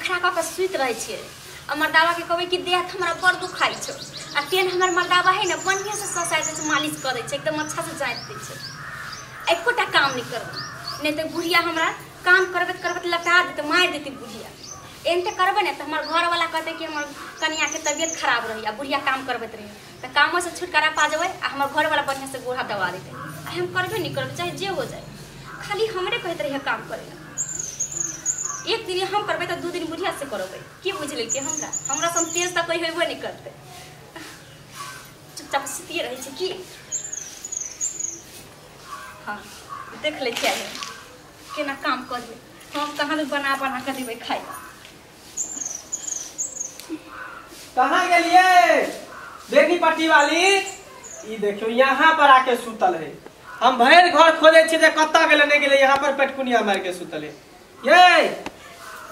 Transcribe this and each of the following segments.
खड़ा कऽ के सुति रहै छियै। आ मर्दाबा के कहबै कि देह हाथ हमरा बड़ दुखाइ छौ, आ तेहन हमर मर्दाबा है ने बढ़िआँ से ससारि दै छै, मालिश कऽ दै छै, एकदम अच्छा से जाँति दै छै। एकोटा काम नहि करबै, नहि तऽ बुढ़िया हमरा काम करबैत करबैत लटा देतै, मारि देतै बुढ़िया। एहन तऽ करबै ने तऽ हमर घरवाला कहतै कि हमर कनियाके तबियत खराब रहै आ बुढ़िया काम करबैत रहै, तऽ कामोसँ छुटकारा पा जेबै आ हमर घरवाला बढ़िआँ से गोढ़ा दबा देतै। आ हम करबे नहि करबै, चाहे जे हो जाए, खाली हमरे कहैत रहिए काम करै ला। एक दिन हम करबै तऽ 2 दिन बुढ़िया से करबै। की बुझि लेलकै हमरा? हमरा सन तेज तऽ कोइ होइबो नहि करतै। चुपचाप सुतिए रहै छै की? हाँ देख लै छियै केना काम करियै। हम कहाँ बना बना कऽ देबै खाइ ला। कहाँ गेलिए बेनीपट्टी वाली? ई देखियो यहाँ पर आके सुतल है। हम भरि घर खोजे छी जे कतऽ गेलै नहि गेलै, यहाँ पर पेटकुनिया मार के सुतल है। ये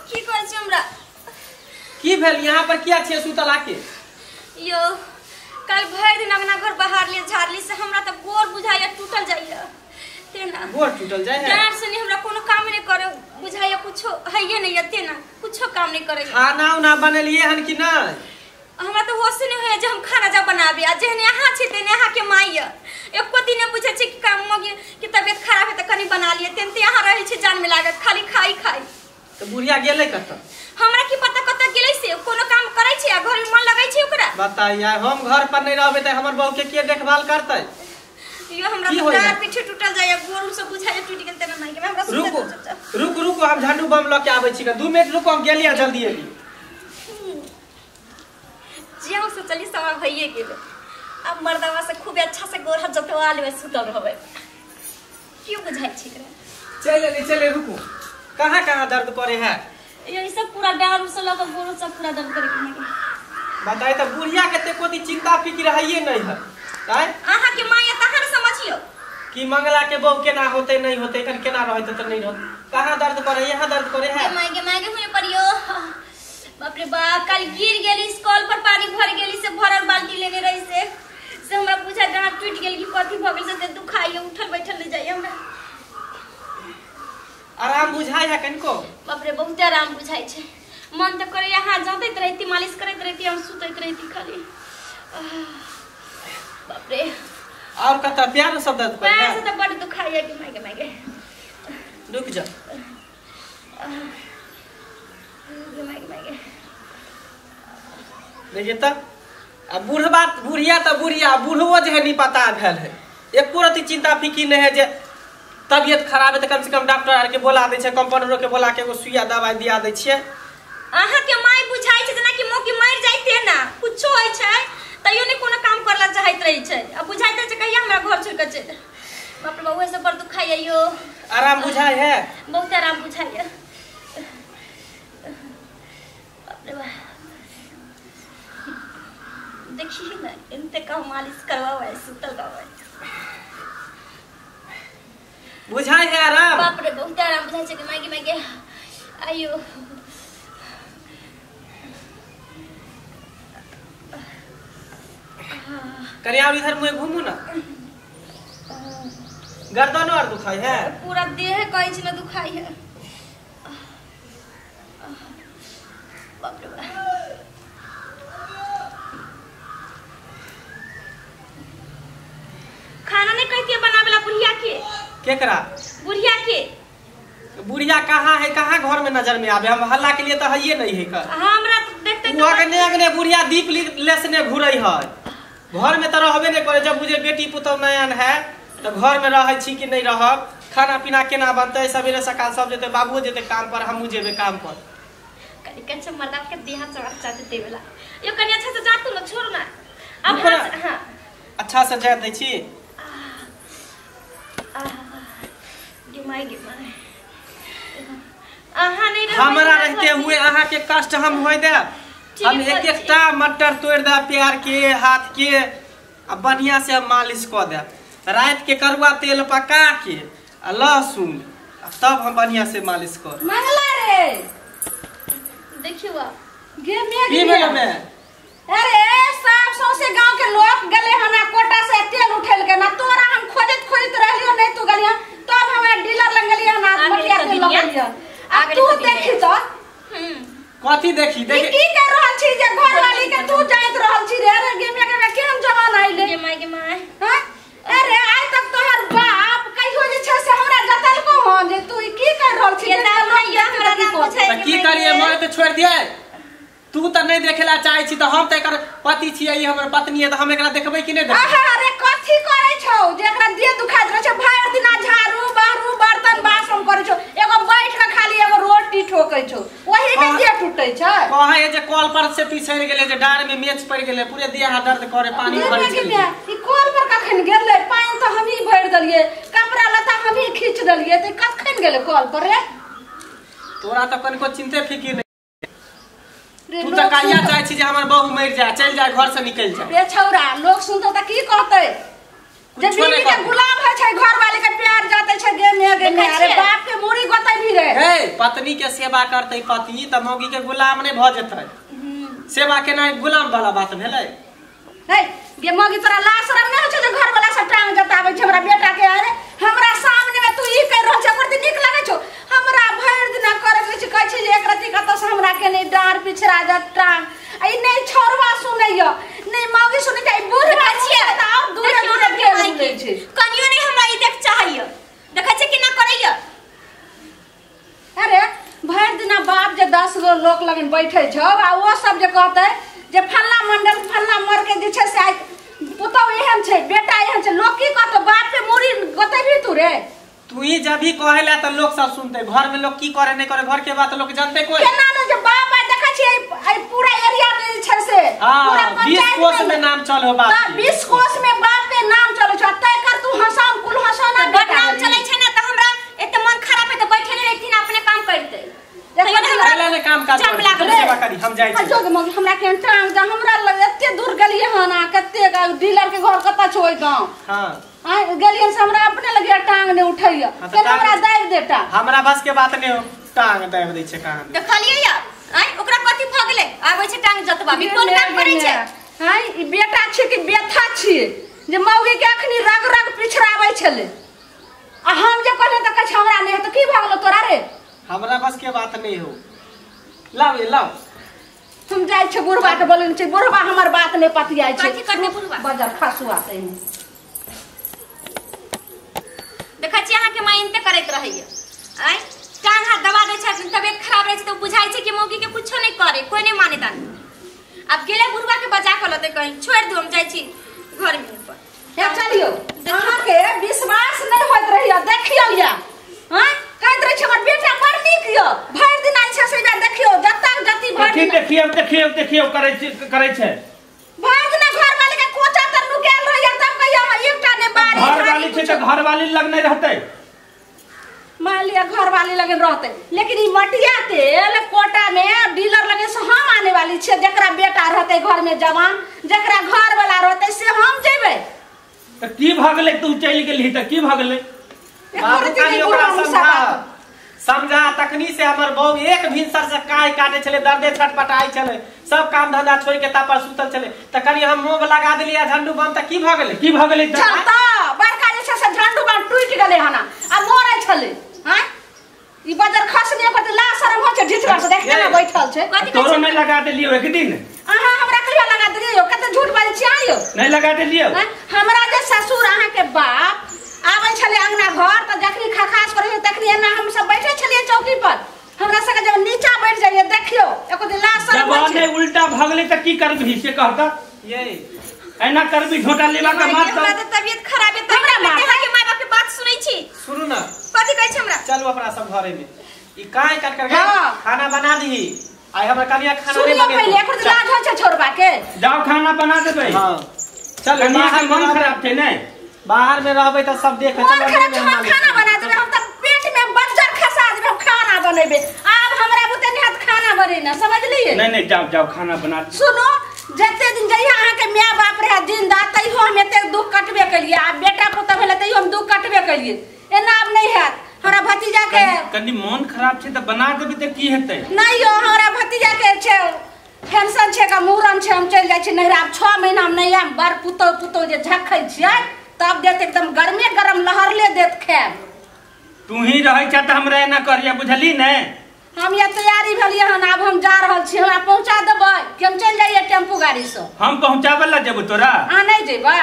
की कहै छी हमरा? की भेल यहाँ पर किया छियै सुतल आके? यो कल भरि दिन अंगना घर बहारली झाड़ली से हमरा तऽ गोर बुझाइया टूटल जाइया। तेना गोर टूटल जाय है? डाँट से नहीं हमरा कोनो काम नहीं करे बुझाइया, कुछो हइये नहीं है, तेना कुछो काम नहीं करे। खाना उना बनेलिए हन कि नहीं? हमरा तऽ होश नहीं होइया जे हम खाना जा बनाबी, आ जेहने अहाँ छी तेहने अहाँ के माय यऽ। एको दिन नहि बुझै छै कि काम कि तबियत खराब है तऽ कनि बना लिअ, तेनते अहाँ रहै छी जान में लागत खाली खाई खाई। तऽ बुढ़िया गेलै कतऽ? हमरा की पता कतऽ गेलै से, कोनो काम करै छै आ घर में मन लगै छै ओकरा। बताइए, हम घर पर नहीं रहबै तऽ हमर बहू के के देखभाल करतै? यो हमरा की होइया? डाँर पीछे टूटल जाइया, गोर सब बुझाइया टूटि गेल तेना माय के हमरा सुतै रुकू दू चुपचाप। रुकू रुकू, हम झंडू बम लऽ के आबै छी, 2 मिनट रुकू, हम गेलियै जल्दी एली। जे हम सोचली समय भइए गेलै। अब मर्दावा से खूबे अच्छा से गोर हाथ जतवा लेबै, सुतल रहबै। क्यों बुझाइ छै एकरा? चलि एली, चलि रुकू। कहाँ कहाँ दर्द करे है? ये सब पूरा डाँर से लऽ कऽ गोर सब पूरा दर्द करे के माय। बताइ तऽ बुढ़िया के ते कोई चिंता फिक्र हइये नहीं है। आय अहाँ के माय तहन समझियो कि मंगला के बहू केना होते नहीं होते, एखन केना रहते तऽ नहीं रहते। कहाँ दर्द करे? यहाँ दर्द करे है। माय के माय के हुए पड़ियो। बाप रे बाप, कल गिर गेली कल पर पानी भर गेली से भरल बाल्टी लेने रही से हमरा पूछा डाँट टूट गेल कि कथी भऽ गेल से दुखाइयो, उठल बैठल नहीं जाइए हमरा। आराम बुझाइ है कनिको? बाप रे बहुत आराम बुझाइ छै। मन तऽ करे यहाँ जाइत रहती, मालिश करैत रहती, हम सुतैत रहती खाली। बाप रे। और कतऽ प्यार सब दर्द करे? पैर से तऽ बड दुखाइया कि माय के माय के। रुक जा। गे माय के माय के। देखिए तऽ आ बुढ़बा बुढ़िया तऽ बुढ़िया, बुढ़बो जे है नहीं पता भेल है, एको रति चिंता फिक्र नहीं है जे तबियत खराब है तऽ कम से कम डॉक्टर आर के बोला दै छै, कंपाउंडरो के बोला के एगो सुइया दवाई दिया दै छियै। अहाँ के माय बुझाइ छै जेना कि मौकी मरि जाइते ना, कुछो होइ छै तैयो नहि कोनो काम करला चाहैत रहै छै। आ बुझाइत छै कहिया हमरा घर छोड़ि कऽ चलि। बाप रे बाप, उहे सब बड़ दुखाइया यो। आराम बुझाइ है? बहुत आराम बुझाइया। बाप रे बाप, देखिए ना एनते का मालिश करवावे सुतल रहबै। बुझाइ है आराम? बाप रे बहुत आराम बुझाइ छै कि माय के माय के। आइयो कनि और इधर मुँह घूमू ना। गर्दनो आर दुखाइ है? पूरा देह कहै छै ना दुखाइ है। बाप रे बाप। खाना नहीं कहती है बनावेला बुढ़िया के? केकरा? बुढ़िया के। बुढ़िया कहाँ है, कहाँ घर में नजर में आवे? हम हल्ला के लिए तो हइये नहीं है का। हमरा तो देखते तो अगने अगने बुढ़िया दीप लेसने घुरै है, घर में तो रहबे नहीं करे। जब बुझे बेटी पुतोह नयन है तो घर में रहै छी कि नहीं रहब, खाना पीना केना बनतै, सवेरे सकाल सब जेतै, बाबूओ जेतै काम पर, हमहूँ जेबै काम पर। कनि कच्चा मर्दा के देह चढ़ा चाहते देवेला। यो कनि अच्छा से जातू ना, छोड़ ना अब। हां अच्छा से जा दै छी। गे माय गे माय, अहाँ नहीं हमरा रहते हुए अहाँ के कष्ट हम होय देब? हम एक एकटा मटर तोड़ देब प्यार के हाथ के, आ बढ़िया से हम मालिश कऽ देब। रात के करुआ तेल पका के आ लहसुन, आ तब हम बढ़िया से मालिश कर। मंगला रे देखियो आप गे मेघ की भेल में? अरे साफ सौसे गांव के लोग गले हना कोटा से तेल उठेल के ना, तोरा हम खोजत खोजत रहलियो नहीं तू गलिया, तब हमरा डीलर लग गलिया ना मटिया तेल लग गलिया। आ तू देखी तो कथी देखी ई की कर रहल छी जे घर वाली के तू जाइत रहल छी रे? अरे गे माय के केहन जमाना आइले गे माय गे माय। हां अरे आइ तक तोहर बाप कहियो जे छै से हमरा जतलको हन जे तू ई की कर रहल छी? ये दाम नहीं ये हमरा ना पूछै त की करिए मैं त छोड़ दिए। तू त नहीं देखेला चाहे छी त हम त एकर पति छियै, ई हमर पत्नी है त हम एकरा देखबै कि नहीं देखबै? आहा अरे कथी करै छौ जे एकरा देह दुखाइत रहै छै? भरि दिना झाड़ू बहारू बर्तन बासन करै छौ, एगो बैठ के खाली एगो रोटी ठोकै छौ, ओही में देह टूटै छै। कहै जे कल पर से पिछड़ गेलै, जे डार में मेच पड़ गेलै, पूरे देह हाथ दर्द करे, पानी भरै छै। ई कल पर कखन गेलै? पानि त हमही भरि देलियै, कपड़ा लत्ता हमही खींच देलियै, त कखन गेलै कल पर रे? तोरा त कनिको चिंते फिकिर नहीं। तू त कहिया चाहे छी जे हमर बहू मरि जाए, चलि जाए, घर से निकलि जाए। रे छौरा लोग सुनतौ त की कहतै? जे बीवी के गुलाम है छै, घर वाले के प्यार जाते छै गे में गे में। अरे बाप के मूड़ी गोतै भी रे। हे पत्नी के सेवा करतै पति त मौगी के गुलाम नहीं भ जेतै। सेवा केनाइ गुलाम वाला बात भेलै। हे गे मौगी तोरा लाज शरम नहीं होइ छै जे घर वाला सब टांग जताबै छै हमरा बेटा के? अरे हमरा सामने में तू ई कर रहल छै, ओकर नीक लगै छौ? हमरा भरि दिना करै छै, कहै छै जे एक रति कतौ से हमरा के नहीं डार पिछड़ा जात टांग। ई नहीं छोरवा सुनैया, नहीं मौगी सुनै छै, ई बूढ़ छियै त और दूरे दूरे भेल लै छै। कनियो नहीं हमरा ई देख चाहैया, देखै छै केना करैया। अरे भरि दिना बाप जे 10 गो लोक लगन बैठै छौ आ ओ सब जे कहतै जे फल्ला मंडल फल्ला मर के जे छै से आइ पुतहु एहन छै, बेटा एहन छै, लोक की कहतौ? बाप के मूड़ी गोतैबी तू रे? तू ही जब भी कहेला त लोग सब सुनते, घर में लोग की करे नहीं करे घर के बात लोग जानते कोई? केना ने जे बाप आइ देखै छियै ai पूरा एरिया में जे छै से पूरा 20 कोस में नाम चल हो बाप के, 20 कोस में बाप के नाम चलै छौ। तय कर तू हंसाम कुल हंसाना बड़ नाम चलै छै ना त हमरा एते मन खराब है त बैठे नहीं रहथिन, अपने काम करते। पहले काम काज सेवा करी हम जाइ छी। जो मगी हमरा के टांग जा, हमरा लग एते दूर गेलियै हन आ कते डीलर के घर कत छै ओइ गांव। हां आ गेलियै से हमरा अपने लगे टांग ने उठैया, केना हमरा दाबि देता? हमरा बस के बात नहीं हो, टांग दाबि दै छै कहां। देखलियै या आइ ओकरा कथि भ गेलै? आबै छै टांग जतबा भी कोन काम करै छै? हां ई बेटा छै कि बेथा छी जे मौगी के अखनी रग रग पिछड़ाबै छलै आ हम जे कहलियै त कहै हमरा नहीं त की भ गेलो तोरा रे? हमरा बस के बात नहीं हो। लाओ ये लाओ। तुम जाइ छै बुढ़बा के बोलन छै, बुढ़बा हमर बात नहीं पतियाइ छै। कथि करतै बुढ़बा? बजर खसुआ तै देखै छी अहाँ के माय इनते करैत रहैया। आइ टांग हाथ दबा दै छै, तबियत खराब रहै छै त बुझाइ छै कि मौगी के कुछो नहीं करे, कोई नहीं माने दान। अब गेले बुढ़बा के बजा के लते कहीं छोड़ दू, हम जाइ छी घर में ऊपर। हे चलियो अहाँ के विश्वास नहीं होइत रहैया, देखियौ या हां कहैत रहै छै हमर बेटा बड़ नीक य, भरि दिन आइ छै से देखियौ जतक जति भरि दिन देखियौ देखियौ देखियौ करै करै छै। भरि दिन घर वाली के कोचा तर नुकायल रहैया तब कहिया एकटा ने बारी घर वाली छै त घर वाली लग नहीं रहतै। मान लिया घर वाली लगन रहतै, लेकिन ई मटिया तेल कोटा में डीलर लगे से हम आने वाली छै। जकरा बेटा रहतै घर में जवान, जकरा घर वाला रहतै से हम जेबै। त की भ गेलै? तू चलि गेलही त की भ गेलै? बाबू कनी ओकरा समझा समझा। तखनी से हमर बहू एक भिनसर से काय काटे छले, दर्दे छटपटाई छले, सब काम धंधा छोड़ के तापर सुतल छले, त कनी हम मोब लगा देलियै झंडू बम त की भ गेलै? की भ गेलै? चल त बड़का जे छै से झंडू बम टूटि गेलै हना आ मरै छले। हां ई बजर खसने पर ला शरम हो छै, ढिठरा से देखते ना बैठल छै। तोरो नहीं लगा देलियो एक दिन? अहाँ हमरा कहिया लगा देलियो? कते झूठ बाजै छी आइयो। नहीं लगा देलियो? हमरा जे ससुर अहाँ के बाप आबै छलै अंगना घर त जखनी खखास करै तखनी एना हम सब बैठे छलियै चौकी पर, हमरा सबके जब नीचा बैठ जाइए देखियो एको दिन ला शरम होइ छै। जब उल्टा भगले त की करबी से कहता? ये एना करबी झोटा लेबा के मार हमरा त तबियत खराब है त हमरा अहाँ के माय बाप के बात सुनै छी। सुनू ना कथि कहै छै हमरा? चलू अपना सब घरे में ई काय कर कर खाना बना दही। आइ हमरा कनिया खाना नहीं सुनियो बनेतौ। पहिले एको दिन लाज होइ छै छोड़बा के। जाओ खाना बना देबै। हां चल, कनिया के मन खराब छै ने, बाहर में रहबै त सब देख। चल खाना बना देबै हम त पेट में बज्जर खसा देबै, हम खाना बनेबै। आब हमरा बुते नहीं हाथ खाना बनेना, समझलिए? नहीं नहीं जाओ जाओ खाना बना। सुनो जते दिन जइया अहाँ के my बाप रहे जिंदा तैयो हम एते दुख कटबे केलिए, आब बेटा पुतह भेलै तैयो हम दुख कटबे केलिए, एना आब नहीं हैत। हमरा भतीजा के कनी मन खराब छै त बना देबै त की हेतै? नहीं यो हमरा भतीजा के छै पेंशन छै का मूड़न छै, हम चलि जाइ छी नैहरा। आब 6 महीना हम नहीं आयब, बड़ पुतोह पुतोह जे झखै छियै तब देत एकदम गरमे गरम लहरले देत खायब। तू ही रहै छ त हमरा एना करिया, बुझली ने? हम ये तैयारी भेलियै हन, आब हम जा रहल छी, हमरा पहुंचा देबै कि हम चलि जाइए टेम्पू गाड़ी से? हम पहुंचाबै ला जेबो तोरा? अहाँ नहीं जेबै?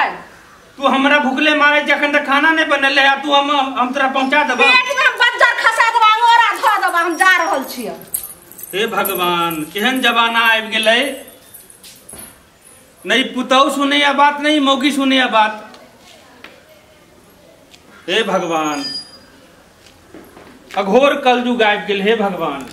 तू हमरा भूखले मारे जखन तक खाना नहीं बनल है, तू हम तोरा पहुंचा देबो। पेट में बज्जर खसा देबा, अंगोरा धो देबा, हम जा रहल छी। हे भगवान, केहन जमाना आबि गेलै। नहीं पुतहु सुने या बात, नहीं मौगी सुने या बात। हे भगवान, अघोर कलयुग आबि गेल। हे भगवान।